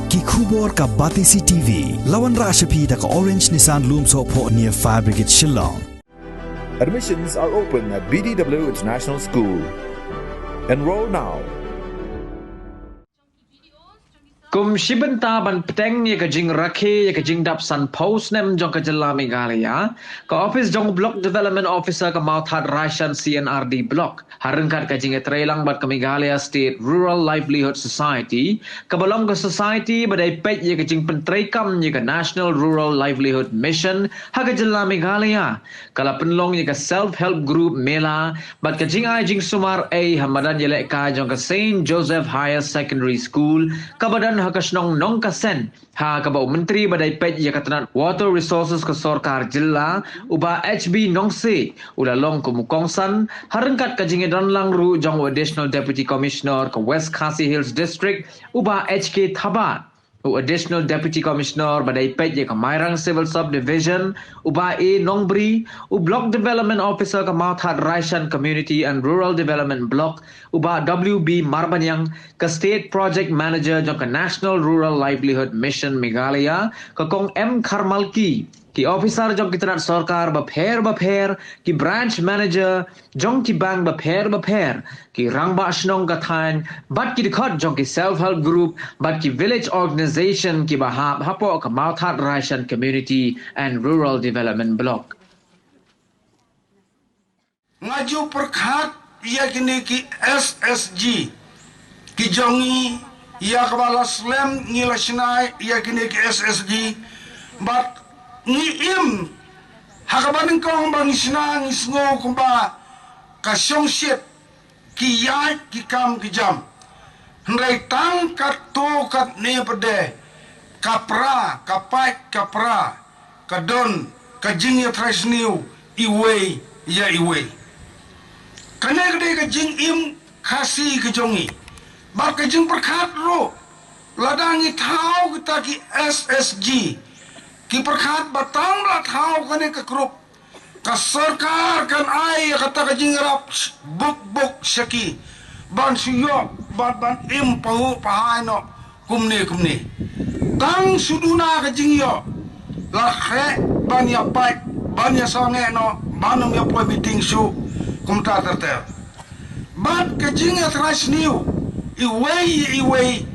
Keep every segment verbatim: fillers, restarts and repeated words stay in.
Ki khubor ka Batesi T V. La wanrah sha phi da ka Orange Nissan Lumsohphoh near Fire Brigade Shillong. Admissions are open at B D W International School. Enroll now. Kum shi bynta ban pteng ïa ka jingrakhe ïa ka jingdap sanphew snem jong ka jylla Meghalaya, ka ophis jong Block Development Officer ka Mawthadraishan C and R D Block, ha ryngkat ka jingïatreilang bad ka Meghalaya State Rural Livelihood Society, kaba long ka society ba dei peit ïa ka jingpyntreikam ïa ka National Rural Livelihood Mission ha ka jylla Meghalaya, ka la pynlong ïa ka Self Help Group Mela bad ka jingai jingsumar ei ha madan ïalehkai jong ka Saint Joseph Higher Secondary School, kaba don ha ka shnong Nongkasen, ha kaba u Myntri ba dei peit ïa ka tnat Water Resources ka Sorkar Jylla, u Bah H B Nongsiej, u la long kum u kongsan, ha ryngkat ka jingïadonlang ruh jong u Additional Deputy Commissioner ka West Khasi Hills District, u Bah H K Thabah, u Additional Deputy Commissioner ba dei peit ïa ka Mairang Civil Subdivision, u Bah A Nongbri, u Block Development Officer ka Mawthadraishan Community and Rural Development Block, u Bah W B Marbaniang, ka State Project Manager jong ka National Rural Livelihood Mission Meghalaya, ka Kong M Kharmalki, ki officer jong ki tnat sorkar bapher bapher, ki branch manager jong ki bank bapher bapher, ki rangbah shnong ka thaiñ, bad ki dkhot jong ki self help group bad ki village organization kiba hap hapoh ka Mawthadraishan Community and Rural Development Block. Nga ju pyrkhat ïa kine ki S S G ki jong ngi, ïa kaba la slem ngi la shna ïa kine ki S S G, bad ngi im ha kaba nyngkong ba ngi shna, ngi sngew kumba ka shongshit, ki ïaid ki kam ki jam. Hynrei tang katto katne pat de, ka pra, ka pait ka pra, ka don ka jingïatrai sniew iwei ïa iwei. Kane ka dei ka jingim Khasi ka jong ngi. Bad ka jingpyrkhat ruh, lada ngi thaw kita ki S S G, ki pyrkhat ba tang la thaw kane ka group, ka sorkar kan ai ïa kata ka jingïarap buk buk sha ki ban shu ïoh bad ban im pahuh pahai noh kumne kumne. Tang shu duna ka jingïoh la khreh ban ïa pait, ban ïa sangeh noh, ban ym ïa poi meeting shuh, kumta ter ter. Bad ka jingïatrai sniew iwei ïa iwei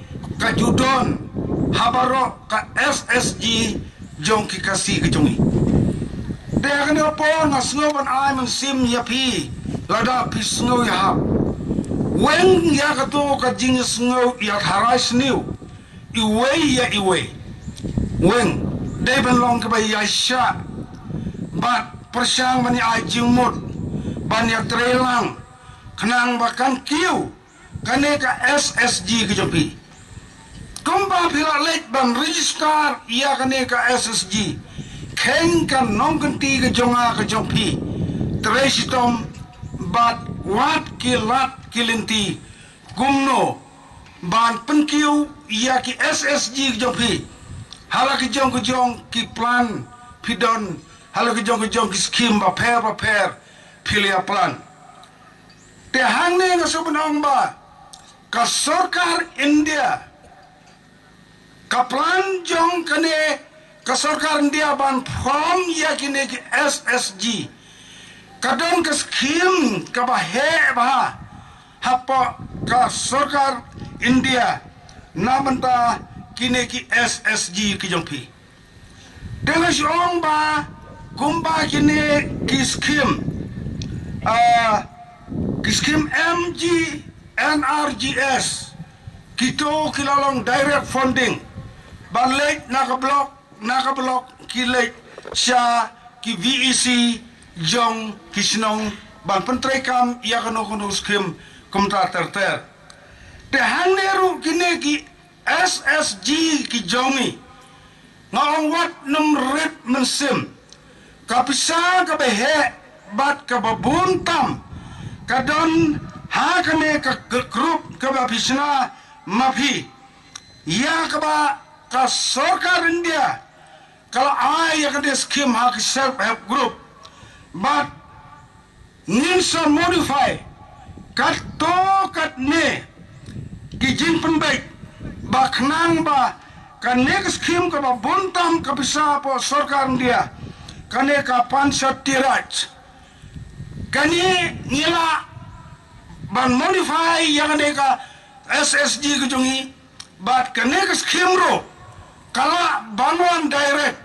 ka ju don ha baroh ka S S G jong ki Khasi ka jong ngi. Te ha kane ka por nga sngew ban ai mynsiem ïa phi, lada phi sngew ïahap. Weng ïa kato ka jingsngew ïatrai sniew iwei ïa iwei. Weng, dei ban long kaba ïaishah bad pyrshang ban ïa ai jingmut ban ïatreilang, khnang ba kan kiew kane ka S S G ka jong phi. Kumba phi la leit ban register ïa kane ka S S G, kheiñ ka nongkynti ka jong nga ka jong phi, trei shitom bad wad ki lad ki lynti kumno ban pynkiew ïa ki S S G ka jong phi. Ha la ki jong ki jong ki plan phi don, ha la ki jong ki jong ki skim bapher bapher phi la ïa plan. Te hangne nga shu ban ong ba ka sorkar India, ka plan jong kane ka sorkar India ban form ïa kine ki S S G, ka don ka skim kaba heh bha hapoh ka sorkar India na bynta kine ki S S G ki jong phi. Te nga shu ong ba kumba kine ki skim, ah, ki skim M G N R G S, kito ki la long direct funding, ba leit na ka block, na ka block ki leit sha ki V E C jong ki shnong ban pyntreikam ïa kano kano skim kumta ter ter. Te hangne ruh kine ki S S G ki jong ngi, nga ong wat nym rit mynsiem. Ka pisa kaba heh bad kaba bun tam ka don ha kane ka group kaba phi shna ma phi, ïa kaba ka sorkar India ka la ai ïa kane skim ha ki self help group. Bad ngin sa modify katto katne ki jingpynbeit ba khnang ba Kane ka skim kaba bun tam ka pisa hapoh sorkar India, kane ka Panchayati Raj, kane ngi lah ban modify ïa kane ka S S G ka jong i, bad kane ka skim ruh ka lah ban wan direct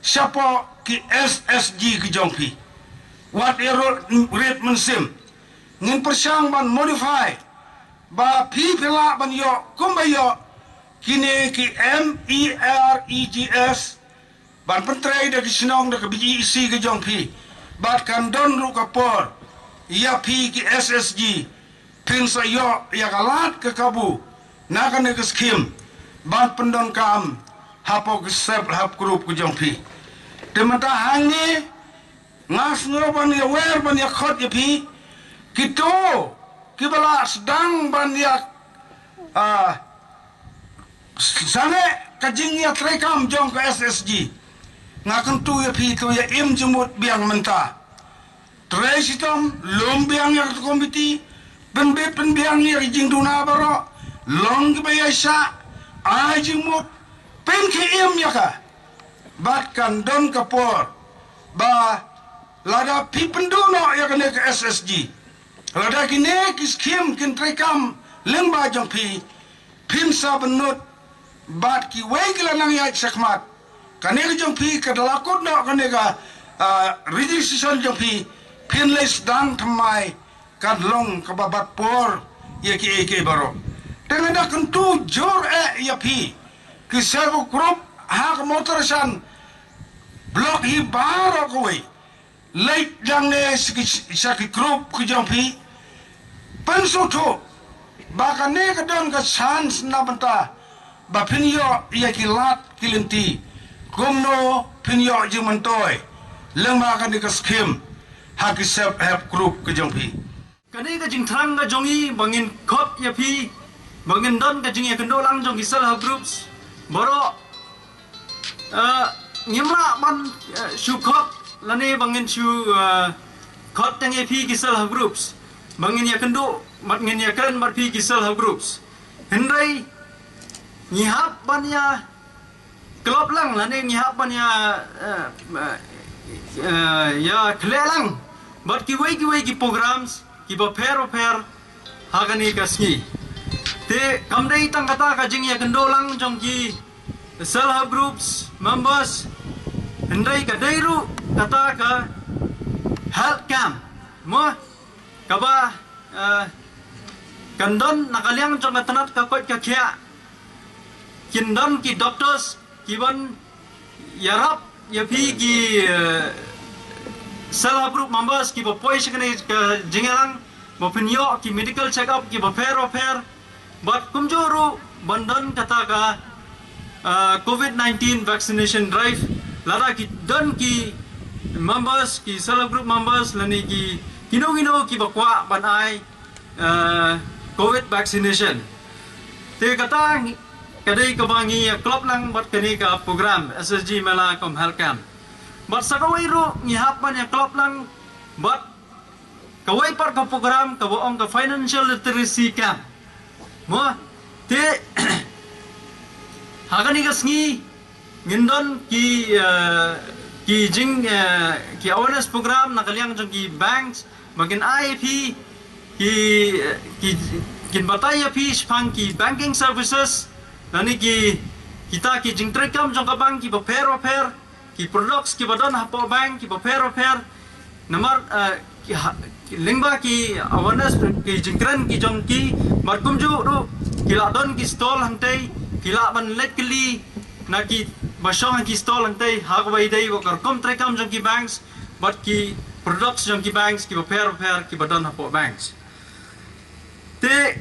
shapoh ki S S G ka jong phi. Wat ïa rit mynsiem, ngin pyrshang ban modify ba phi phi lah ban ïoh kumba ïoh kine ki M E R E G S, ban pyntrei da ki shnong da ka B E C ka jong phi. Bad kan don ruh ka por ïa phi ki S S G, phin sa ïoh ïa ka lad ka kabu na kane ka skim ban pyndonkam hapoh ki self help group ka jong phi. Te mynta hangne nga sngew ban ïa wer ban ïa khot ïa phi, kito kiba la sdang ban ïa, ah, sangeh ka jingïatreikam jong ka S S G. Nga kyntu ïa phi to ïa im jingmut biang mynta. Trei shitom, lum biang ïa ka komiti, pynbit pynbiang ïa ka jingduna baroh, long kiba ïaishah, ai jingmut, pynkhie im ïa ka. Bad kan don ka por ba lada phi pynduh noh ïa kane ka S S G, lada kine ki skim kin treikam lyngba jong phi, phin sa bynnud bad kiwei ki la nang ïaid shakhmat. Kane ka jong phi ka da la kut noh kane ka, ah, registration jong phi, phin leit sdang thymmai, kan long kaba bat por ïa kiei kiei baroh. Te nga da kyntu jur eh ïa phi ki self help group ha ka Mawtarshan block hi baroh kawei. Leit lang ne sha ki, sha ki group ki jong phi. Pynsngewthuh ba kane ka don ka chance na bynta ba phin ïoh ïa ki lad ki lynti, kumno phin ïoh jingmyntoi lyngba kane ka skim ha ki self help group ki jong phi. Kane ka jingthrang ka jong i ba ngin khot ïa phi, ba ngin don ka jingïakynduh lang jong ki self help groups baroh. Eh, ngim lah ban, eh, shu khot lane ba ngin shu, eh, khot tang ïa phi ki self help groups, ba ngin ïakynduh bad ngin ïakren bad phi ki self help groups. Hynrei ngi hap ban ïa klop lang lane ngi hap ban ïa, eh, eh, eh, ïa khleh lang bad kiwei kiwei ki programs kiba pher ba pher ha kane ka sngi. Te kam dei tang kata ka jingïakynduh lang jong ki self help groups members, hynrei ka dei ruh kata ka health camp mo, kaba, eh, kan don na ka liang jong ka tnat ka koit ka khiah, kin don ki doctors ki ban ïarap ïa phi ki, eh, self help group members kiba poi sha kane ka jingïalang, ba phin ïoh ki medical check up kiba pher ba pher. Bad kumjuh ruh ban don kata ka, ah, covid nineteen vaccination drive. Lada ki don ki members, ki self help group members lane ki kino kino kiba kwah ban ai, ah, covid vaccination. Te kata ngi, ka dei kaba ngi ïa klop lang bad kane ka program S S G Mela kum health camp. Bad sa kawei ruh ngi hap ban ïa klop lang bad kawei pat ka program kaba ong ka financial literacy camp. Mo, te ha kane ka sngi ngin don ki, eh, ki jing, eh, ki awareness program na ka liang jong ki banks, ba kin ai ïa phi ki, eh, ki, kin batai ïa phi shaphang ki banking services lane ki, kita ki jingtreikam jong ka bank kiba pher ba pher, ki products kiba don hapoh bank kiba pher ba pher. Namar, eh, ki ha, ki lyngba ki awareness, ki jingkren ki jong ki, bad kumjuh ruh ki la don ki stall hangtei, ki lah ban leit kylli na kiba shong ha ki stall hangtei ha kaba ïadei bad ka rukom treikam jong ki banks bad ki products jong ki banks kiba pher ba pher kiba don hapoh banks. Te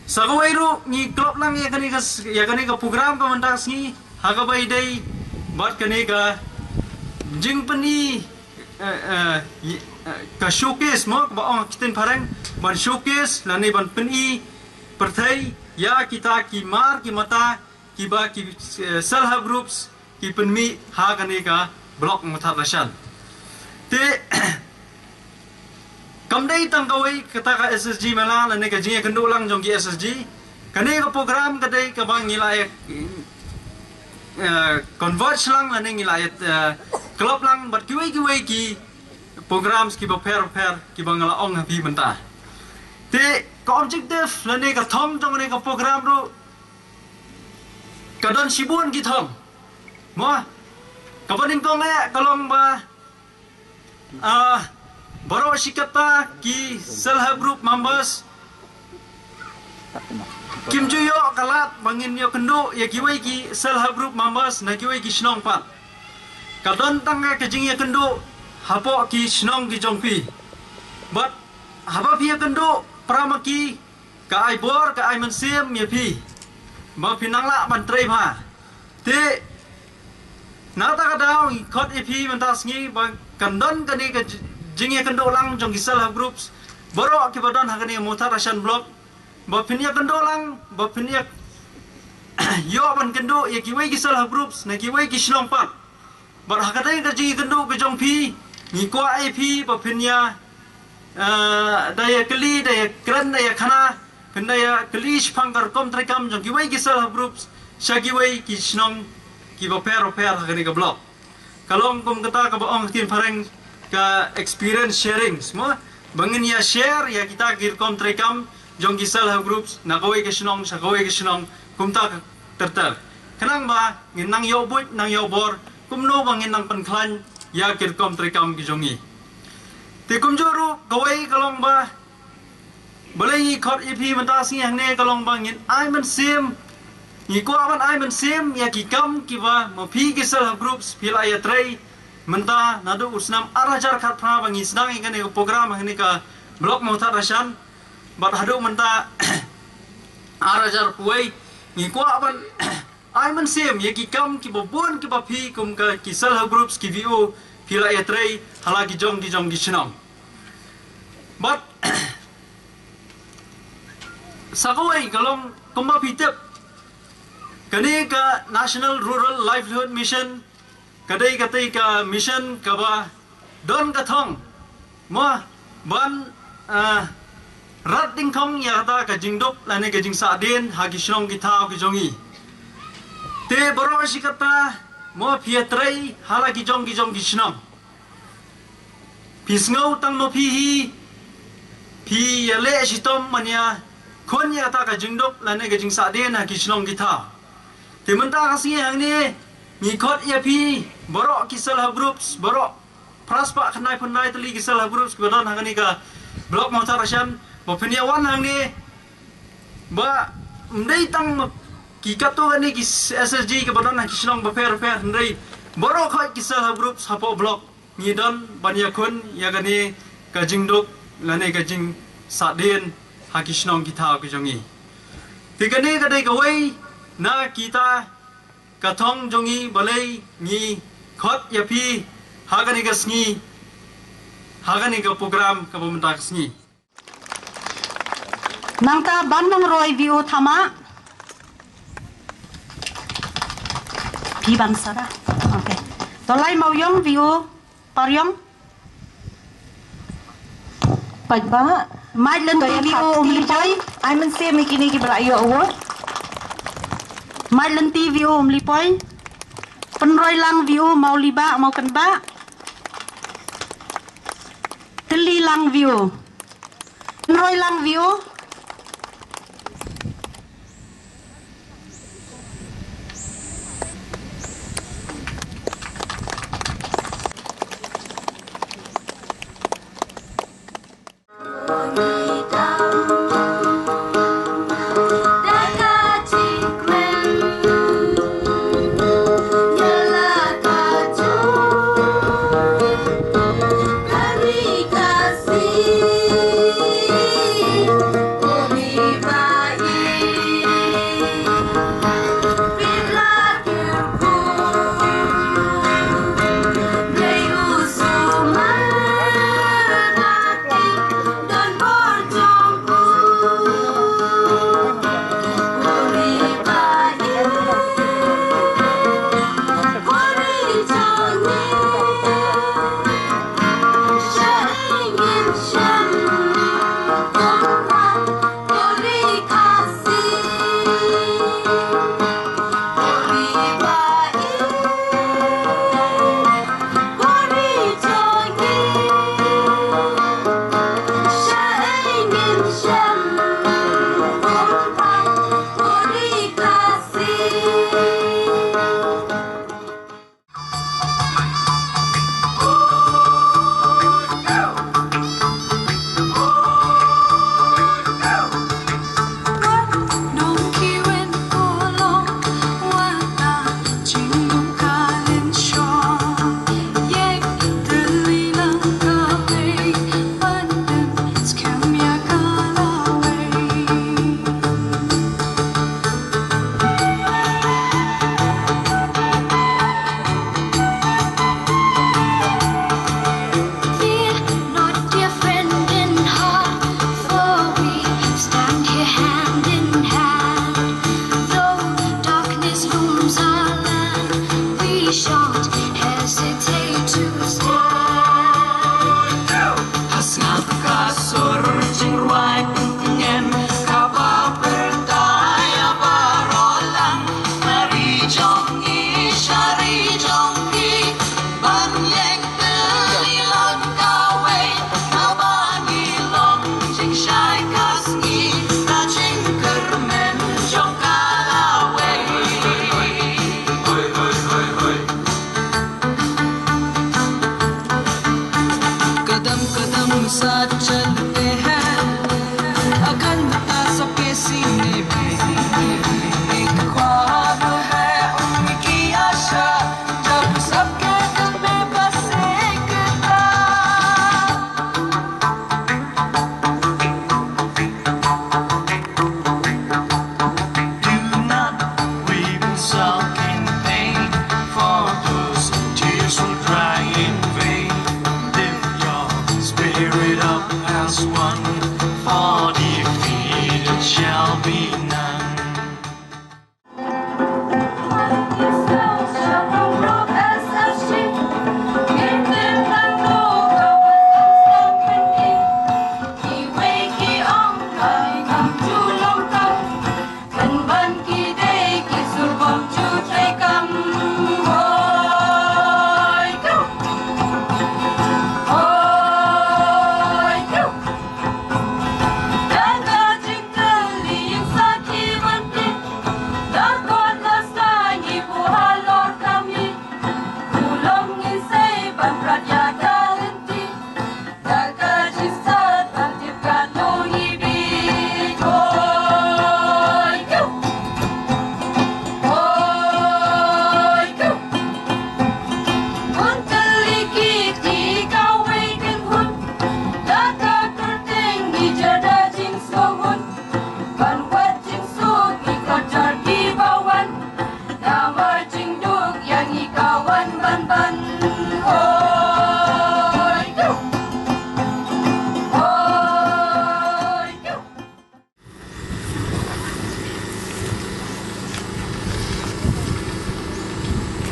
sa kawei ruh ngi klop lang ïa kane ka, ïa kane ka program ka mynta ka sngi ha kaba ïadei bad kane ka jingpyni, eh, eh, i-, eh, ka showcase mo, kaba ong ha ka ktien phareng, ban showcase lane ban pyni pyrthei ïa kita ki mar ki mata kiba ki, eh, self help groups ki pynmih ha kane ka block Mawthadraishan. Te kam dei tang kawei kata ka S S G Mela lane ka jingïakynduh lang jong ki S S G, Kane ka program ka dei kaba ngi la ïa, eh, converge lang lane ngi la ïa, eh, club lang bad kiwei kiwei ki programs kiba pher pher kiba nga la ong ha phi mynta. Te ka objective lane ka thong jong kane ka program ruh ka don shibun ki thong. Mo, kaba nyngkong eh ka long ba, ah, baroh shi katta ki self help group members kim ju ïoh ka lad ba ngin ïakynduh ïa kiwei ki self help group members na kiwei ki shnong pat. Ka don tang ka jingïakynduh hapoh ki shnong ki jong phi. Bad haba phi ïakynduh para ma ki, ka ai bor, ka ai mynsiem ïa phi ba phin nang lah ban trei bha. Te na kata ka daw ngi khot ïa phi mynta sngi ba kan don kane ka ji-, jingïakynduh lang jong ki self help groups baroh kiba don ha kane Mawthadraishan block, ba phin ïakynduh lang, ba phin ïa, ïoh ban kynduh ïa kiwei ki self help groups na kiwei ki shnong pat. Bad ha kata ka jingïakynduh ka jong phi, ngi kwah ïa phi ba phin ïa, eh, da ïa kylli, da ïa kren, da ïa khana, phin da ïa kylli shaphang ka rukom treikam jong kiwei ki self help groups sha kiwei ki shnong kiba pher pher ha kane ka block. Ka long kum kata kaba ong ha ktien phareng ka experience sharing, mo, ba ngin ïa share ïa kita ki rukom treikam jong ki self help groups na kawei ka shnong sha kawei ka shnong, kumta ka ter ter. Khnang ba ngin nang ïoh buit, nang ïoh bor kumno ba ngin nang pynkhlaiñ ïa ki rukom treikam ki jong ngi. Te kumjuh ruh kawei ka long ba balei ngi khot ïa phi mynta sngi hangne ka long ba ngin ai mynsiem, ngi kwah ban ai mynsiem ïa ki kam kiba ma phi ki self help groups phi la ïatrei mynta naduh u snem ar hajar khatphra ba ngi sdang ïa kane ka program hangne ka block Mawthadraishan bad haduh mynta ar hajar khatwei. Ngi kwah ban ai mynsiem ïa ki kam kiba bun kiba phi kum ka ki self help groups, ki V O phi la ïatrei ha la ki jong ki jong ki shnong. Bad sa kawei ka long kumba phi tip, kane ka National Rural Livelihood Mission ka dei katei ka mission kaba don ka thong, mo, ban, ah, rat dyngkhong ïa kata ka jingduk lane ka jingsahdien ha ki shnong ki thaw ki jong ngi. Te baroh shi katta, mo, phi ïatrei ha la ki jong ki jong ki shnong. Phi sngew tang ma phi hi, phi ïaleh shitom ban ïakhun ïa kata ka jingduk lane ka jingsahdien ha ki shnong ki thaw. Te mynta ka sngi hangne ngi khot ïa phi baroh ki self help groups, baroh phra spah khyndai phew khyndai tylli ki self help groups kiba don ha kane ka block Mawthadraishan, ba phin ïa wan hangne, ba ym dei tang ma ki katto katne ki S H G kiba don ha ki shnong bapher bapher, hynrei baroh khoit ki self help groups hapoh block ngi don ban ïakhun ïa kane ka jingduk lane ka jingsahdien ha ki shnong ki thaw ki jong ngi. Te kane ka dei kawei na kita ka thong jong ngi balei ngi khot ïa phi ha kane ka sngi, ha kane ka program kaba mynta ka sngi. Nangta ban nang roi V O thama. Phi ban sara. Okay. To lai Mawiong, V O Pariong. Paidbah. Mait Lynti, V O Umlipoi. Ai mynsiem ïa kine kiba la ïoh award. Mait Lynti, V O Umlipoi. Pynroi Lang, V O Mawlibah, Mawkynbah. Tylli Lang, V O. Pynroi Lang, V O.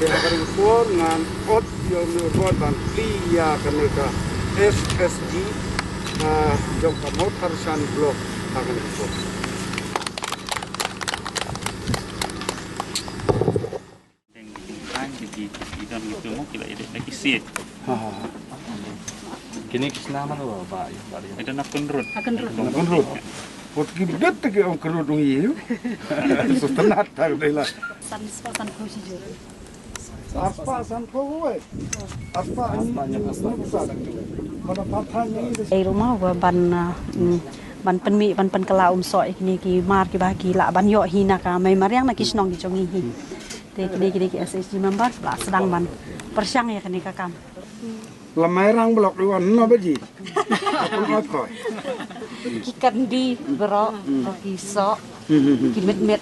Ha kane ka por ngan ot ïa u Nurgon ban plie ïa kane ka S S G, ah, jong ka Mawthadraishan Block ha kane ka por. Teng ki teng ki ki ki don ki tu mo ki la edit lagi siet. Ha, ha, ha. Kine ki sna man ba ba ba. Ito na kunrut. Akan rut. Kunrut. Wat ki bet ki ong kunrut ong ïa. Sustanat tar de la. San spah san phew shi jur. Arspah san phew wei. Arspah ni. Mana pathan ni. Ei ruma wa ban, uh, mm, ban pynmih ban pynkylla um soh ïa kine ki mar kiba ki lah ban ïoh hi na ka mei mariang na ki shnong ki jong ngi hi. Te kine kine ki S H G member la sdang ban pyrshang ïa kane ka kam. Lamai rang blok iwan no baji. Apa ngoi koi. Ki kandi bro, ki soh, ki mit mit.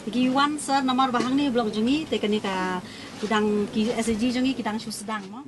Ki wan sa namar ba hangne blok jong ngi te kane ka ki dang ki S H G jong ngi ki dang shu sdang mo.